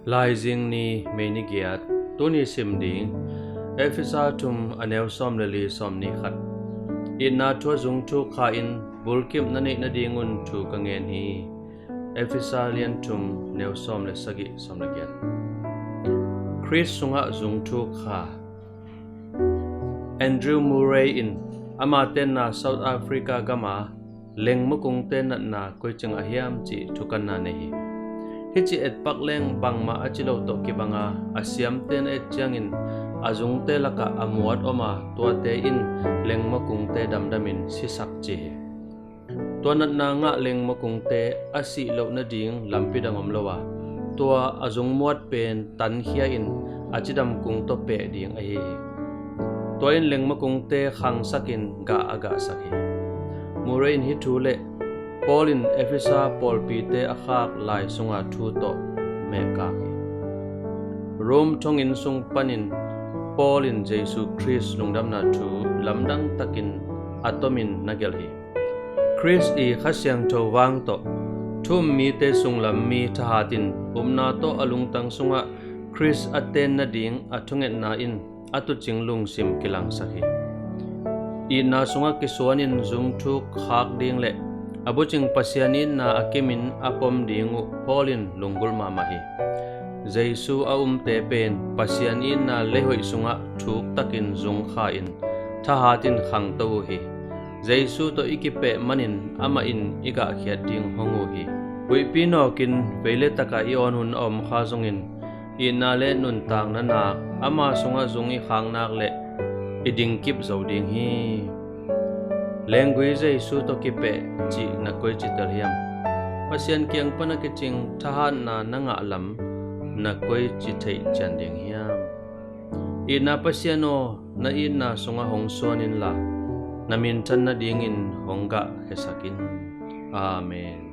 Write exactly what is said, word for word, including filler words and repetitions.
Laizing ni, May ni giat. Tuni sim ding Efesa thum, a neu sawm le li, sawm ni khat. Itna thu a zung thuk kha in bulkimh na neih nadingun thu ka ngen hi. Efesa lian thum, neu sawm le sagih, sawm le giat. Khrist sungah zung thuk kha. Andrew Murray in ama tenna South Africa gama lengmakungte natna koicing a hiam cih thukanna nei hi. Hici etpak leng bangmah a ci lo tawh kibanga a siamte na et ciangin a zungte lakah a muat om a, tuate in lengmakungte damdamin sisak ci hi. Tua natna ngah lengmakungte a sih loh nading lampi dang om lo a, tua a zung muat pen tankhia in a cidam kung tawh peh ding ahi hi. Tua in lengmakungte khangsakin gah a gahsak hi. Murray in hih thu le Paul in Efesa pawlpite a khak lai sunga thu tawh mehkak hi. Rome thonginn sung panin Paul in Jesu Khrist lungdamna thu lamdang takin a tomin na gelh hi. Khrist i Kha Siangtho vang tawh thu um mite sunglam mi thahat in upna tawh a lungtang sungah Khrist a ten nading a thungetna in a tuucing lungsim kilangsak hi. Itna sungah kisuanin zung thuk khak ding le a bucing Pasian itna a kimin a pom ding uh Paul in lunggulh mahmah hi. Jesu a umte pen Pasian itna leihoih sungah thuktakin zung kha in thahatin khangto uh hi. Jesu tawh i kipeh manin amah in i gahkhiat ding hong uh hi. Huihpi nawkin veiletaka i awn hun a om kha zongin itna le nuntakna nak, ama sungah zung i khaknak le i dingkip zo ding hi. Lenggui Jesu tawh kipeh cih na koici tel hiam? Pasian kiang pan a kicing thahatna na ngah lam na koici theih cian ding hiam? Itna Pasian aw, na itna sungah hong suan inla na minthan nadingin hong gahkhiasak in. Amen.